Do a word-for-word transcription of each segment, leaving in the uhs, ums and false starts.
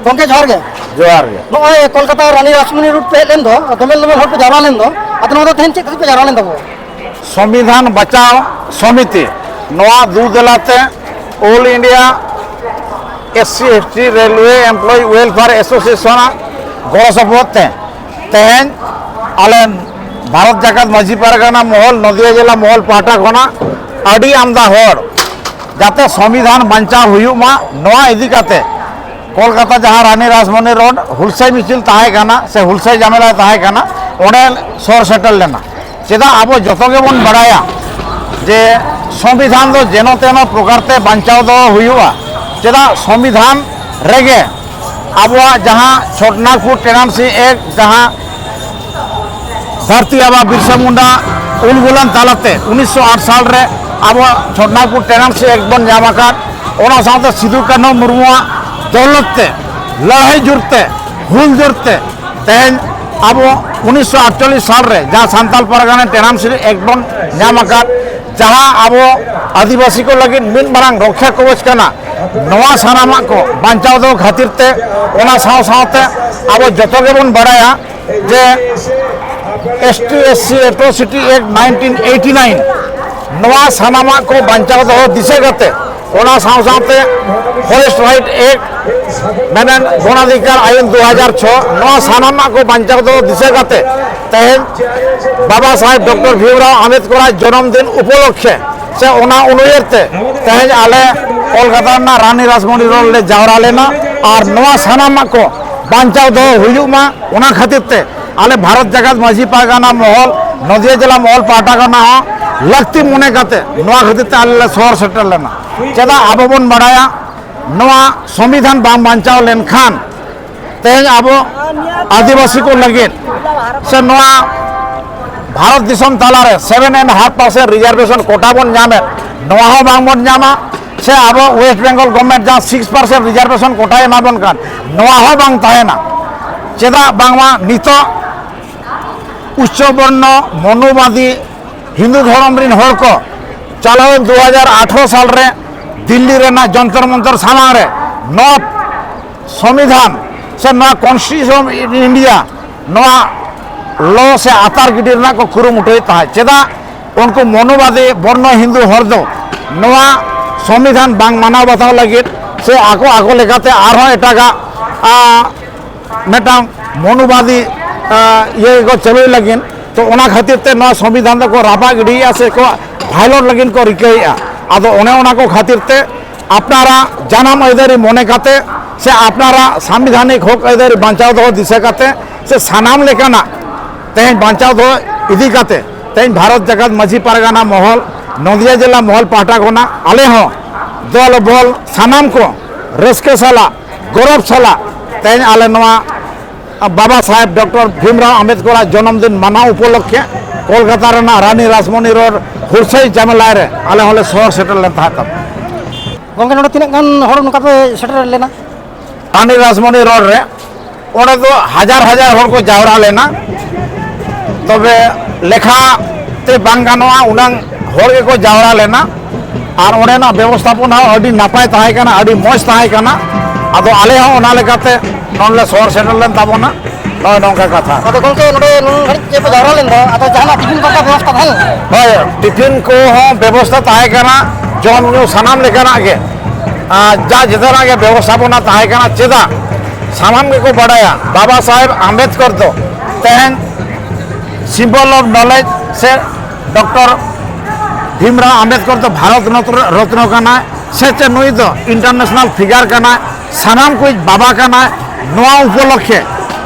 ᱜᱚᱢᱠᱮ, ᱡᱚᱦᱟᱨ ᱜᱮ᱾ ᱡᱚᱦᱟᱨ ᱜᱮ᱾ ᱱᱚᱜᱼᱚᱭ ᱠᱳᱞᱠᱟᱛᱟ ᱨᱟᱱᱤ ᱨᱟᱥᱢᱚᱱᱤ ᱨᱳᱰ ᱯᱮ ᱦᱮᱡ ᱞᱮᱱ ᱫᱚ, ᱫᱚᱢᱮᱞ ᱫᱚᱢᱮᱞ ᱦᱚᱲ ᱯᱮ ᱡᱟᱣᱨᱟ ᱞᱮᱱ ᱫᱚ, ᱟᱫᱚ ᱱᱚᱣᱟ ᱫᱚ ᱛᱮᱦᱮᱧ ᱪᱮᱫ ᱠᱷᱟᱹᱛᱤᱨ ᱯᱮ ᱡᱟᱣᱨᱟ ᱞᱮᱱ ᱛᱟᱵᱚ? ᱥᱚᱝᱵᱤᱫᱷᱟᱱ ᱵᱟᱪᱟᱣ ᱥᱚᱢᱤᱛᱤ, ᱱᱚᱣᱟ ᱫᱩ ᱫᱮᱞᱟᱛᱮ All India S C S T Railway Employee Welfare Association ᱟᱜ ᱜᱚᱲᱚ ᱥᱚᱯᱚᱦᱚᱫ ᱛᱮ ᱛᱮᱦᱮᱧ ᱟᱞᱮ ᱵᱷᱟᱨᱚᱛ ᱡᱟᱠᱟᱛ ᱢᱟᱹᱡᱷᱤ ᱯᱟᱨᱜᱟᱱᱟ ᱢᱚᱦᱚᱞ, ᱱᱚᱫᱤᱭᱟ ᱡᱮᱞᱟ ᱢᱚᱦᱚᱞ ᱯᱟᱦᱴᱟ ᱠᱷᱚᱱᱟᱜ ᱟᱹᱰᱤ ᱟᱢᱫᱟ ᱦᱚᱲ ᱡᱟᱛᱮ ᱥᱚᱝᱵᱤᱫᱷᱟᱱ ᱵᱟᱧᱪᱟᱣ ᱦᱩᱭᱩᱜ ᱢᱟ, ᱱᱚᱣᱟ ᱤᱫᱤ ᱠᱟᱛᱮ ᱠᱳᱞᱠᱟᱛᱟ ᱡᱟᱦᱟᱸ ᱨᱟᱱᱤ ᱨᱟᱥᱢᱚᱱᱤ ᱨᱳᱰ ᱦᱩᱞᱥᱟᱹᱭ ᱢᱤᱪᱷᱤᱞ ᱛᱟᱦᱮᱸ ᱠᱟᱱᱟ ᱥᱮ ᱦᱩᱞᱥᱟᱹᱭ ᱡᱟᱢᱮᱞᱟ ᱛᱟᱦᱮᱸ ᱠᱟᱱᱟ, ᱚᱸᱰᱮ ᱥᱚᱨ ᱥᱮᱴᱮᱨ ᱞᱮᱱᱟ᱾ ᱪᱮᱫᱟᱜ, ᱟᱵᱚ ᱡᱚᱛᱚ ᱜᱮᱵᱚᱱ ᱵᱟᱲᱟᱭᱟ ᱡᱮ ᱥᱚᱝᱵᱤᱫᱷᱟᱱ ᱫᱚ ᱡᱮᱱᱚ ᱛᱮᱱᱚ ᱯᱨᱚᱠᱟᱨ ᱛᱮ ᱵᱟᱧᱪᱟᱣ ᱫᱚᱦᱚ ᱦᱩᱭᱩᱜᱼᱟ᱾ ᱪᱮᱫᱟᱜ, ᱥᱚᱝᱵᱤᱫᱷᱟᱱ ᱨᱮᱜᱮ ᱟᱵᱚᱣᱟᱜ ᱡᱟᱦᱟᱸ ᱪᱷᱚᱴᱱᱟᱜᱽᱯᱩᱨ ᱴᱮᱱᱟᱱᱥᱤ ᱮᱠᱴ, ᱡᱟᱦᱟᱸ ᱫᱷᱟᱹᱨᱛᱤ ᱟᱵᱟ ᱵᱤᱨᱥᱟ ᱢᱩᱱᱰᱟ ᱩᱞᱜᱩᱞᱟᱱ ᱛᱟᱞᱟᱛᱮ ᱩᱱᱤᱥᱥᱚ ᱟᱴ ᱥᱟᱞ ᱨᱮ ᱟᱵᱚ ᱪᱷᱚᱴᱱᱟᱜᱽᱯᱩᱨ ᱴᱮᱱᱟᱱᱥᱤ ᱮᱠᱴ ᱵᱚᱱ ᱧᱟᱢ ᱟᱠᱟᱫ, ᱚᱱᱟ ᱥᱟᱶᱛᱮ ᱥᱤᱫᱩ ᱠᱟᱹᱱᱦᱩ ᱢᱩᱨᱢᱩᱣᱟᱜ ᱫᱚᱞᱚᱛ ᱛᱮ, ᱞᱟᱹᱲᱦᱟᱹᱭ ᱡᱳᱨ ᱛᱮ, ᱦᱩᱞ ᱡᱳᱨ ᱛᱮ ᱛᱮᱦᱮᱧ ᱟᱵᱚ ᱩᱱᱤᱥᱥᱚ ᱟᱴᱪᱚᱞᱞᱤᱥ ᱥᱟᱞ ᱨᱮ ᱡᱟᱦᱟᱸ ᱥᱟᱱᱛᱟᱞ ᱯᱟᱨᱜᱟᱱᱟ ᱴᱮᱱᱟᱱᱥᱤ ᱮᱠᱴ ᱵᱚᱱ ᱧᱟᱢ ᱟᱠᱟᱫ, ᱡᱟᱦᱟᱸ ᱟᱵᱚ ᱟᱹᱫᱤᱵᱟᱹᱥᱤ ᱠᱚ ᱞᱟᱹᱜᱤᱫ ᱢᱤᱫ ᱢᱟᱨᱟᱝ ᱨᱚᱠᱷᱟ ᱠᱚᱵᱚᱪ ᱠᱟᱱᱟ, ᱱᱚᱣᱟ ᱥᱟᱱᱟᱢᱟᱜ ᱠᱚ ᱵᱟᱧᱪᱟᱣ ᱫᱚᱦᱚ ᱠᱷᱟᱹᱛᱤᱨ ᱛᱮ, ᱚᱱᱟ ᱥᱟᱶ ᱥᱟᱶᱛᱮ ᱟᱵᱚ ᱡᱚᱛᱚ ᱜᱮᱵᱚᱱ ᱵᱟᱲᱟᱭᱟ ᱡᱮ S T S C Atrocity Act nineteen eighty nine, ᱱᱚᱣᱟ ᱥᱟᱱᱟᱢᱟᱜ ᱠᱚ ᱵᱟᱧᱪᱟᱣ ᱫᱚᱦᱚ ᱫᱤᱥᱟᱹ ᱠᱟᱛᱮ, ᱚᱱᱟ ᱥᱟᱶ ᱥᱟᱶᱛᱮ Forest Right Act, ᱢᱮᱱᱮᱫ ᱵᱚᱱᱟᱫᱷᱤᱠᱟᱨ ᱟᱭᱤᱱ ᱫᱩ ᱦᱟᱡᱟᱨ ᱪᱷᱚ, ᱱᱚᱣᱟ ᱥᱟᱱᱟᱢᱟᱜ ᱠᱚ ᱵᱟᱧᱪᱟᱣ ᱫᱚᱦᱚ ᱫᱤᱥᱟᱹ ᱠᱟᱛᱮ ᱛᱮᱦᱮᱧ ᱵᱟᱵᱟ ᱥᱟᱦᱮᱵᱽ ᱰᱚᱠᱴᱚᱨ ᱵᱷᱤᱢᱨᱟᱣ ᱟᱢᱵᱮᱫᱠᱚᱨᱟᱜ ᱡᱚᱱᱚᱢ ᱫᱤᱱ ᱩᱯᱚᱞᱚᱠᱠᱷᱮ ᱥᱮ ᱚᱱᱟ ᱩᱱᱩᱭᱦᱟᱹᱨ ᱛᱮ ᱛᱮᱦᱮᱧ ᱟᱞᱮ ᱠᱳᱞᱠᱟᱛᱟ ᱨᱮᱱᱟᱜ ᱨᱟᱱᱤ ᱨᱟᱥᱢᱚᱱᱤ ᱨᱳᱰ ᱞᱮ ᱡᱟᱣᱨᱟ ᱞᱮᱱᱟ᱾ ᱟᱨ ᱱᱚᱣᱟ ᱥᱟᱱᱟᱢᱟᱜ ᱠᱚ ᱵᱟᱧᱪᱟᱣ ᱫᱚᱦᱚ ᱦᱩᱭᱩᱜ ᱢᱟ, ᱚᱱᱟ ᱠᱷᱟᱹᱛᱤᱨ ᱛᱮ ᱟᱞᱮ ᱵᱷᱟᱨᱚᱛ ᱡᱟᱠᱟᱛ ᱢᱟᱹᱡᱷᱤ ᱯᱟᱨᱜᱟᱱᱟ ᱢᱚᱦᱚᱞ, ᱱᱚᱫᱤᱭᱟ ᱡᱮᱞᱟ ᱢᱚᱦᱚᱞ ᱯᱟᱦᱴᱟ ᱠᱷᱚᱱᱟᱜ ᱦᱚᱸ ᱞᱟᱹᱠᱛᱤ ᱢᱚᱱᱮ ᱠᱟᱛᱮ ᱱᱚᱣᱟ ᱠᱷᱟᱹᱛᱤᱨ ᱛᱮ ᱟᱞᱮ ᱞᱮ ᱥᱚᱦᱚᱨ ᱥᱮᱴᱮᱨ ᱞᱮᱱᱟ᱾ ᱪᱮᱫᱟᱜ, ᱟᱵᱚ ᱵᱚᱱ ᱵᱟᱲᱟᱭᱟ ᱱᱚᱣᱟ ᱥᱚᱝᱵᱤᱫᱷᱟᱱ ᱵᱟᱝ ᱵᱟᱧᱪᱟᱣ ᱞᱮᱱᱠᱷᱟᱱ ᱛᱮᱦᱮᱧ ᱟᱵᱚ ᱟᱹᱫᱤᱵᱟᱹᱥᱤ ᱠᱚ ᱞᱟᱹᱜᱤᱫ ᱥᱮ ᱱᱚᱣᱟ ᱵᱷᱟᱨᱚᱛ ᱫᱤᱥᱚᱢ ᱛᱟᱞᱟᱨᱮ seven and half percent reservation quota ᱵᱚᱱ ᱧᱟᱢᱮᱫ, ᱱᱚᱣᱟ ᱦᱚᱸ ᱵᱟᱝ ᱵᱚᱱ ᱧᱟᱢᱟ᱾ ᱥᱮ ᱟᱵᱚ West Bengal government ᱡᱟᱦᱟᱸ six percent reservation quota ᱮᱢᱟ ᱵᱚᱱ ᱠᱟᱱ, ᱱᱚᱣᱟ ᱦᱚᱸ ᱵᱟᱝ ᱛᱟᱦᱮᱱᱟ᱾ ᱪᱮᱫᱟᱜ ᱵᱟᱝᱢᱟ ᱱᱤᱛᱚᱜ ᱩᱪᱪᱚ ᱵᱚᱨᱱᱚ ᱢᱚᱱᱩᱵᱟᱫᱤ ᱦᱤᱱᱫᱩ ᱫᱷᱚᱨᱚᱢ ᱨᱤᱱ ᱦᱚᱲ ᱠᱚ ᱪᱟᱞᱟᱣᱮᱱ ᱫᱩ ᱦᱟᱡᱟᱨ ᱟᱴᱷᱨᱚ ᱥᱟᱞ ᱨᱮ ᱫᱤᱞᱞᱤ ᱨᱮᱱᱟᱜ ᱡᱚᱱᱛᱚᱨ ᱢᱚᱱᱛᱚᱨ ᱥᱟᱢᱟᱝ ᱨᱮ ᱱᱚᱣᱟ ᱥᱚᱝᱵᱤᱫᱷᱟᱱ ᱥᱮ ᱱᱚᱣᱟ Constitution of India, ᱱᱚᱣᱟ ᱞᱚ ᱥᱮ ᱟᱛᱟᱨ ᱜᱤᱰᱤ ᱨᱮᱱᱟᱜ ᱠᱚ ᱠᱩᱨᱩᱢᱩᱴᱩᱭᱮᱫ ᱛᱟᱦᱮᱸᱫ᱾ ᱪᱮᱫᱟᱜ ᱩᱱᱠᱩ ᱢᱚᱱᱩᱵᱟᱫᱤ ᱵᱚᱨᱱᱚ ᱦᱤᱱᱫᱩ ᱦᱚᱲ ᱫᱚ ᱱᱚᱣᱟ ᱥᱚᱝᱵᱤᱫᱷᱟᱱ ᱵᱟᱝ ᱢᱟᱱᱟᱣ ᱵᱟᱛᱟᱣ ᱞᱟᱹᱜᱤᱫ ᱥᱮ ᱟᱠᱚ ᱟᱠᱚ ᱞᱮᱠᱟᱛᱮ ᱟᱨᱦᱚᱸ ᱮᱴᱟᱜᱟᱜ, ᱟ, ᱢᱤᱫᱴᱟᱝ ᱢᱚᱱᱩᱵᱟᱫᱤ, ᱟ, ᱤᱭᱟᱹ ᱜᱮᱠᱚ ᱪᱟᱹᱞᱩᱭ ᱞᱟᱹᱜᱤᱫ, ᱛᱚ ᱚᱱᱟ ᱠᱷᱟᱹᱛᱤᱨ ᱛᱮ ᱱᱚᱣᱟ ᱥᱚᱝᱵᱤᱫᱷᱟᱱ ᱫᱚᱠᱚ ᱨᱟᱯᱟᱜ ᱜᱤᱰᱤᱭᱮᱫᱼᱟ ᱥᱮ ᱠᱚ violate ᱞᱟᱹᱜᱤᱫ ᱠᱚ ᱨᱤᱠᱟᱹᱭᱮᱫᱼᱟ᱾ ᱟᱫᱚ ᱚᱱᱮ ᱚᱱᱟ ᱠᱚ ᱠᱷᱟᱹᱛᱤᱨ ᱛᱮ ᱟᱯᱱᱟᱨᱟᱜ ᱡᱟᱱᱟᱢ ᱟᱹᱭᱫᱟᱹᱨᱤ ᱢᱚᱱᱮ ᱠᱟᱛᱮ ᱥᱮ ᱟᱯᱱᱟᱨᱟᱜ ᱥᱟᱝᱵᱤᱫᱷᱟᱱᱤᱠ ᱦᱚᱠ ᱟᱹᱭᱫᱟᱹᱨᱤ ᱵᱟᱧᱪᱟᱣ ᱫᱚᱦᱚ ᱫᱤᱥᱟᱹ ᱠᱟᱛᱮ ᱥᱮ ᱥᱟᱱᱟᱢ ᱞᱮᱠᱟᱱᱟᱜ ᱛᱮᱦᱮᱧ ᱵᱟᱧᱪᱟᱣ ᱫᱚᱦᱚ ᱤᱫᱤ ᱠᱟᱛᱮ ᱛᱮᱦᱮᱧ ᱵᱷᱟᱨᱚᱛ ᱡᱟᱠᱟᱛ ᱢᱟᱹᱡᱷᱤ ᱯᱟᱨᱜᱟᱱᱟ ᱢᱚᱦᱚᱞ, ᱱᱚᱫᱤᱭᱟ ᱡᱮᱞᱟ ᱢᱚᱦᱚᱞ ᱯᱟᱦᱴᱟ ᱠᱷᱚᱱᱟᱜ ᱟᱞᱮ ᱦᱚᱸ ᱫᱚᱞ ᱵᱚᱞ ᱥᱟᱱᱟᱢ ᱠᱚ ᱨᱟᱹᱥᱠᱟᱹ ᱥᱟᱞᱟᱜ, ᱜᱚᱨᱚᱵᱽ ᱥᱟᱞᱟᱜ ᱛᱮᱦᱮᱧ ᱟᱞᱮ ᱱᱚᱣᱟ ᱵᱟᱵᱟ ᱥᱟᱦᱮᱵᱽ ᱰᱚᱠᱴᱚᱨ ᱵᱷᱤᱢᱨᱟᱣ ᱟᱢᱵᱮᱫᱠᱚᱨᱟᱜ ᱡᱚᱱᱚᱢ ᱫᱤᱱ ᱢᱟᱱᱟᱣ ᱩᱯᱚᱞᱚᱠᱠᱷᱮ ᱠᱳᱞᱠᱟᱛᱟ ᱨᱮᱱᱟᱜ ᱨᱟᱱᱤ ᱨᱟᱥᱢᱚᱱᱤ ᱨᱳᱰ ᱦᱩᱨᱥᱟᱹᱭ ᱡᱟᱢᱮᱞᱟᱭ ᱨᱮ ᱟᱞᱮ ᱦᱚᱸᱞᱮ ᱥᱚᱦᱚᱨ ᱥᱮᱴᱮᱨ ᱞᱮᱱ ᱛᱟᱦᱮᱸᱫ ᱛᱟᱵᱚᱱ᱾ ᱜᱚᱢᱠᱮ, ᱱᱚᱰᱮ ᱛᱤᱱᱟᱹᱜ ᱜᱟᱱ ᱦᱚᱲ ᱱᱚᱝᱠᱟ ᱯᱮ ᱥᱮᱴᱮᱨ ᱞᱮᱱᱟ? ᱨᱟᱱᱤ ᱨᱟᱥᱢᱚᱱᱤ ᱨᱳᱰ ᱨᱮ ᱚᱸᱰᱮ ᱫᱚ ᱦᱟᱡᱟᱨ ᱦᱟᱡᱟᱨ ᱦᱚᱲ ᱠᱚ ᱡᱟᱣᱨᱟ ᱞᱮᱱᱟ, ᱛᱚᱵᱮ ᱞᱮᱠᱷᱟ ᱛᱮ ᱵᱟᱝ ᱜᱟᱱᱚᱜᱼᱟ, ᱩᱱᱟᱹᱝ ᱦᱚᱲ ᱜᱮᱠᱚ ᱡᱟᱣᱨᱟ ᱞᱮᱱᱟ᱾ ᱟᱨ ᱚᱸᱰᱮᱱᱟᱜ ᱵᱮᱵᱚᱥᱛᱷᱟᱯᱚᱱᱟ ᱦᱚᱸ ᱟᱹᱰᱤ ᱱᱟᱯᱟᱭ ᱛᱟᱦᱮᱸ ᱠᱟᱱᱟ, ᱟᱹᱰᱤ ᱢᱚᱡᱽ ᱛᱟᱦᱮᱸ ᱠᱟᱱᱟ᱾ ᱟᱫᱚ ᱟᱞᱮ ᱦᱚᱸ ᱚᱱᱟ ᱞᱮᱠᱟᱛᱮ ᱱᱚᱰᱮ ᱞᱮ ᱥᱚᱦᱚᱨ ᱥᱮᱴᱮᱨ ᱞᱮᱱ ᱛᱟᱵᱚᱱᱟ᱾ ᱱᱚᱜᱼᱚᱭ ᱱᱚᱝᱠᱟ ᱠᱟᱛᱷᱟ᱾ ᱟᱫᱚ ᱜᱚᱢᱠᱮ, ᱱᱚᱰᱮ ᱱᱩᱱ ᱜᱷᱟᱹᱲᱤᱡ ᱪᱮᱫ ᱯᱮ ᱡᱟᱣᱨᱟ ᱞᱮᱱ ᱫᱚ, ᱟᱫᱚ ᱡᱟᱦᱟᱱᱟᱜ ᱴᱤᱯᱷᱤᱱ ᱠᱚᱨᱮᱱᱟᱜ ᱵᱮᱵᱚᱥᱛᱷᱟ ᱛᱟᱦᱮᱸ ᱞᱮᱱᱟ? ᱦᱳᱭ, ᱴᱤᱯᱷᱤᱱ ᱠᱚᱦᱚᱸ ᱵᱮᱵᱚᱥᱛᱷᱟ ᱛᱟᱦᱮᱸ ᱠᱟᱱᱟ, ᱡᱚᱢ ᱧᱩ ᱥᱟᱱᱟᱢ ᱞᱮᱠᱟᱱᱟᱜ ᱜᱮ, ᱟᱨ ᱡᱟ ᱡᱮᱛᱮᱱᱟᱜ ᱜᱮ ᱵᱮᱵᱚᱥᱛᱷᱟᱯᱚᱱᱟ ᱛᱟᱦᱮᱸ ᱠᱟᱱᱟ᱾ ᱪᱮᱫᱟᱜ? ᱥᱟᱱᱟᱢ ᱜᱮᱠᱚ ᱵᱟᱰᱟᱭᱟ ᱵᱟᱵᱟ ᱥᱟᱦᱮᱵᱽ ᱟᱢᱵᱮᱫᱠᱚᱨ ᱫᱚ ᱛᱮᱦᱮᱧ symbol of knowledge ᱥᱮ ᱰᱚᱠᱴᱚᱨ ᱵᱷᱤᱢᱨᱟᱣ ᱟᱢᱵᱮᱫᱠᱚᱨ ᱫᱚ ᱵᱷᱟᱨᱚᱛ ᱨᱚᱛᱱᱚ, ᱨᱚᱛᱱᱚ ᱠᱟᱱᱟᱭ, ᱥᱮ ᱪᱮᱫ ᱱᱩᱭ ᱫᱚ international figure ᱠᱟᱱᱟᱭ, ᱥᱟᱱᱟᱢ ᱠᱚᱭᱤᱡ ᱵᱟᱵᱟ ᱠᱟᱱᱟᱭ᱾ ᱱᱚᱣᱟ ᱩᱯᱚᱞᱚᱠᱠᱷᱮ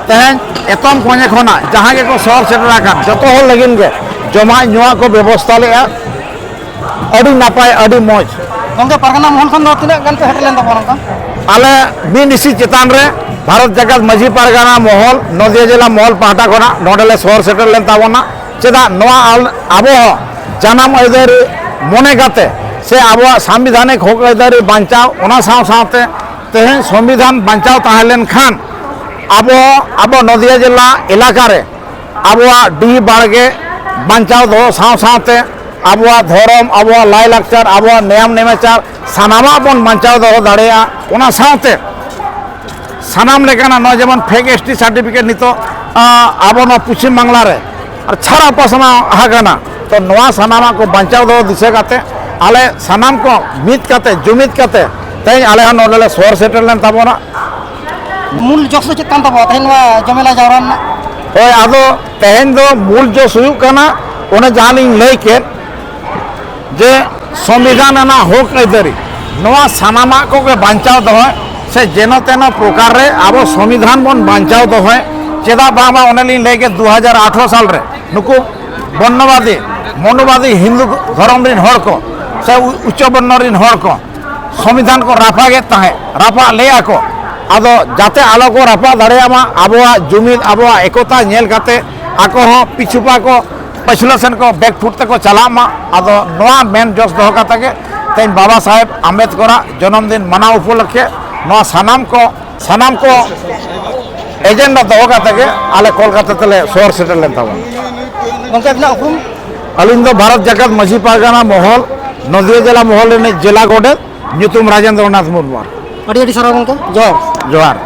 ᱛᱮᱦᱮᱧ ᱮᱛᱚᱢ ᱠᱚᱧᱮ ᱠᱷᱚᱱᱟᱜ ᱡᱟᱦᱟᱸ ᱜᱮᱠᱚ ᱥᱚᱦᱚᱨ ᱥᱮᱴᱮᱨ ᱟᱠᱟᱱ ᱡᱚᱛᱚ ᱦᱚᱲ ᱞᱟᱹᱜᱤᱫ ᱜᱮ ᱡᱚᱢᱟᱜ ᱧᱩᱣᱟᱜ ᱠᱚ ᱵᱮᱵᱚᱥᱛᱷᱟ ᱞᱮᱫᱼᱟ᱾ ᱟᱹᱰᱤ ᱱᱟᱯᱟᱭ, ᱟᱹᱰᱤ ᱢᱚᱡᱽ᱾ ᱜᱚᱢᱠᱮ, ᱯᱟᱨᱜᱟᱱᱟ ᱢᱚᱦᱚᱞ ᱠᱷᱚᱱ ᱫᱚ ᱛᱤᱱᱟᱹᱜ ᱜᱟᱱ ᱯᱮ ᱥᱮᱴᱮᱨ ᱞᱮᱱ ᱛᱟᱵᱚᱱᱟ ᱱᱚᱝᱠᱟ? ᱟᱞᱮ ᱢᱤᱫ ᱤᱥᱤ ᱪᱮᱛᱟᱱ ᱨᱮ ᱵᱷᱟᱨᱚᱛ ᱡᱟᱠᱟᱛ ᱢᱟᱹᱡᱷᱤ ᱯᱟᱨᱜᱟᱱᱟ ᱢᱚᱦᱚᱞ, ᱱᱚᱫᱤᱭᱟ ᱡᱮᱞᱟ ᱢᱚᱦᱚᱞ ᱯᱟᱦᱴᱟ ᱠᱷᱚᱱᱟᱜ ᱱᱚᱰᱮ ᱞᱮ ᱥᱚᱦᱚᱨ ᱥᱮᱴᱮᱨ ᱞᱮᱱ ᱛᱟᱵᱚᱱᱟ᱾ ᱪᱮᱫᱟᱜ ᱱᱚᱣᱟ ᱟᱞ-, ᱟᱵᱚ ᱦᱚᱸ ᱡᱟᱱᱟᱢ ᱟᱹᱭᱫᱟᱹᱨᱤ ᱢᱚᱱᱮ ᱠᱟᱛᱮ ᱥᱮ ᱟᱵᱚᱣᱟᱜ ᱥᱟᱝᱵᱤᱫᱷᱟᱱᱤᱠ ᱦᱚᱠ ᱟᱹᱭᱫᱟᱹᱨᱤ ᱵᱟᱧᱪᱟᱣ, ᱚᱱᱟ ᱥᱟᱶ ᱥᱟᱶᱛᱮ ᱛᱮᱦᱮᱧ ᱥᱚᱝᱵᱤᱫᱷᱟᱱ ᱵᱟᱧᱪᱟᱣ ᱛᱟᱦᱮᱸ ᱞᱮᱱᱠᱷᱟᱱ ᱟᱵᱚ, ᱟᱵᱚ ᱱᱚᱫᱤᱭᱟ ᱡᱮᱞᱟ ᱮᱞᱟᱠᱟ ᱨᱮ ᱟᱵᱚᱣᱟᱜ ᱰᱤᱦᱤ ᱵᱟᱲᱜᱮ ᱵᱟᱧᱪᱟᱣ ᱫᱚᱦᱚ ᱥᱟᱶ ᱥᱟᱶᱛᱮ ᱟᱵᱚᱣᱟᱜ ᱫᱷᱚᱨᱚᱢ, ᱟᱵᱚᱣᱟᱜ ᱞᱟᱭᱞᱟᱠᱪᱟᱨ, ᱟᱵᱚᱣᱟᱜ ᱱᱮᱭᱟᱢ ᱱᱮᱢᱟᱪᱟᱨ ᱥᱟᱱᱟᱢᱟᱜ ᱵᱚᱱ ᱵᱟᱧᱪᱟᱣ ᱫᱚᱦᱚ ᱫᱟᱲᱮᱭᱟᱜᱼᱟ᱾ ᱚᱱᱟ ᱥᱟᱶᱛᱮ ᱥᱟᱱᱟᱢ ᱞᱮᱠᱟᱱᱟᱜ ᱱᱚᱣᱟ ᱡᱮᱢᱚᱱ ᱯᱷᱮᱠ ᱮᱥ ᱴᱤ ᱥᱟᱨᱴᱤᱯᱷᱤᱠᱮᱴ ᱱᱤᱛᱚᱜ, ᱟ, ᱟᱵᱚ ᱱᱚᱣᱟ ᱯᱚᱪᱷᱤᱢ ᱵᱟᱝᱞᱟ ᱨᱮ ᱟᱨ ᱪᱷᱟᱨᱟ ᱯᱟᱥᱱᱟᱣ ᱟᱠᱟᱱᱟ᱾ ᱛᱚ ᱱᱚᱣᱟ ᱥᱟᱱᱟᱢᱟᱜ ᱠᱚ ᱵᱟᱧᱪᱟᱣ ᱫᱚᱦᱚ ᱫᱤᱥᱟᱹ ᱠᱟᱛᱮ ᱟᱞᱮ ᱥᱟᱱᱟᱢ ᱠᱚ ᱢᱤᱫ ᱠᱟᱛᱮ, ᱡᱩᱢᱤᱫ ᱠᱟᱛᱮ ᱛᱮᱦᱮᱧ ᱟᱞᱮ ᱦᱚᱸ ᱱᱚᱰᱮ ᱞᱮ ᱥᱚᱦᱚᱨ ᱥᱮᱴᱮᱨ ᱞᱮᱱ ᱛᱟᱵᱚᱱᱟ᱾ ᱢᱩᱞ ᱡᱚᱥ ᱫᱚ ᱪᱮᱫ ᱠᱟᱱ ᱛᱟᱵᱚᱱᱟ ᱛᱮᱦᱮᱧ ᱱᱚᱣᱟ ᱡᱚᱢᱮᱞᱟ ᱡᱟᱣᱨᱟ ᱨᱮᱱᱟᱜ? ᱦᱳᱭ, ᱟᱫᱚ ᱛᱮᱦᱮᱧ ᱫᱚ ᱢᱩᱞ ᱡᱚᱥ ᱦᱩᱭᱩᱜ ᱠᱟᱱᱟ ᱚᱱᱮ ᱡᱟᱦᱟᱸ ᱞᱤᱧ ᱞᱟᱹᱭ ᱠᱮᱫ, ᱡᱮ ᱥᱚᱝᱵᱤᱫᱷᱟᱱ ᱨᱮᱱᱟᱜ ᱦᱚᱠ ᱟᱹᱭᱫᱟᱹᱨᱤ, ᱱᱚᱣᱟ ᱥᱟᱱᱟᱢᱟᱜ ᱠᱚᱜᱮ ᱵᱟᱧᱪᱟᱣ ᱫᱚᱦᱚᱭ ᱥᱮ ᱡᱮᱱᱚ ᱛᱮᱱᱚ ᱯᱨᱚᱠᱟᱨ ᱨᱮ ᱟᱵᱚ ᱥᱚᱝᱵᱤᱫᱷᱟᱱ ᱵᱚᱱ ᱵᱟᱧᱪᱟᱣ ᱫᱚᱦᱚᱭ᱾ ᱪᱮᱫᱟᱜ ᱵᱟᱝᱢᱟ ᱚᱱᱮ ᱞᱤᱧ ᱞᱟᱹᱭ ᱠᱮᱫ, ᱫᱩ ᱦᱟᱡᱟᱨ ᱟᱴᱷᱨᱚ ᱥᱟᱞ ᱨᱮ ᱱᱩᱠᱩ ᱵᱚᱨᱱᱚᱵᱟᱫᱤ, ᱢᱚᱱᱩᱵᱟᱫᱤ ᱦᱤᱱᱫᱩ ᱫᱷᱚᱨᱚᱢ ᱨᱤᱱ ᱦᱚᱲ ᱠᱚ ᱥᱮ ᱩ-, ᱩᱪᱪᱚ ᱵᱚᱨᱱᱚ ᱨᱤᱱ ᱦᱚᱲ ᱠᱚ ᱥᱚᱝᱵᱤᱫᱷᱟᱱ ᱠᱚ ᱨᱟᱯᱟᱜᱮᱫ ᱛᱟᱦᱮᱸᱫ, ᱨᱟᱯᱟᱜ ᱞᱮᱫᱼᱟ ᱠᱚ᱾ ᱟᱫᱚ ᱡᱟᱛᱮ ᱟᱞᱚ ᱠᱚ ᱨᱟᱯᱟᱜ ᱫᱟᱲᱮᱭᱟᱜ ᱢᱟ, ᱟᱵᱚᱣᱟᱜ ᱡᱩᱢᱤᱫ, ᱟᱵᱚᱣᱟᱜ ᱮᱠᱚᱛᱟ ᱧᱮᱞ ᱠᱟᱛᱮ ᱟᱠᱚ ᱦᱚᱸ ᱯᱤᱪᱷᱩᱯᱟ ᱠᱚ ᱯᱟᱹᱪᱷᱞᱟᱹ ᱥᱮᱱ ᱠᱚ ᱵᱮᱠᱯᱷᱩᱴ ᱛᱮᱠᱚ ᱪᱟᱞᱟᱜ ᱢᱟ᱾ ᱟᱫᱚ ᱱᱚᱣᱟ ᱢᱮᱱ ᱡᱚᱥ ᱫᱚᱦᱚ ᱠᱟᱛᱮ ᱜᱮ ᱛᱮᱦᱮᱧ ᱵᱟᱵᱟ ᱥᱟᱦᱮᱵᱽ ᱟᱢᱵᱮᱫᱽᱠᱚᱨᱟᱜ ᱡᱚᱱᱚᱢ ᱫᱤᱱ ᱢᱟᱱᱟᱣ ᱩᱯᱚᱞᱚᱠᱠᱷᱮ ᱱᱚᱣᱟ ᱥᱟᱱᱟᱢ ᱠᱚ, ᱥᱟᱱᱟᱢ ᱠᱚ ᱮᱡᱮᱱᱰᱟ ᱫᱚᱦᱚ ᱠᱟᱛᱮ ᱜᱮ ᱟᱞᱮ ᱠᱳᱞᱠᱟᱛᱟ ᱛᱮᱞᱮ ᱥᱚᱦᱚᱨ ᱥᱮᱴᱮᱨ ᱞᱮᱱ ᱛᱟᱵᱚᱱᱟ᱾ ᱜᱚᱢᱠᱮ, ᱟᱹᱵᱤᱱᱟᱜ ᱩᱯᱨᱩᱢ? ᱟᱹᱞᱤᱧ ᱫᱚ ᱵᱷᱟᱨᱚᱛ ᱡᱟᱠᱟᱛ ᱢᱟᱹᱡᱷᱤ ᱯᱟᱨᱜᱟᱱᱟ ᱢᱚᱦᱚᱞ, ᱱᱚᱫᱤᱭᱟ ᱡᱮᱞᱟ ᱢᱚᱦᱚᱞ ᱨᱤᱱᱤᱡ ᱡᱮᱞᱟ ᱜᱚᱰᱮᱛ, ᱧᱩᱛᱩᱢ ᱨᱟᱡᱮᱱᱫᱨᱚ ᱱᱟᱛᱷ ᱢᱩᱨᱢᱩ᱾ ᱟᱹᱰᱤ ᱟᱹᱰᱤ ᱥᱟᱨᱦᱟᱣ ᱜᱚᱢᱠᱮ, ᱡᱚᱦᱟᱨ᱾ ᱡᱚᱦᱟᱨ᱾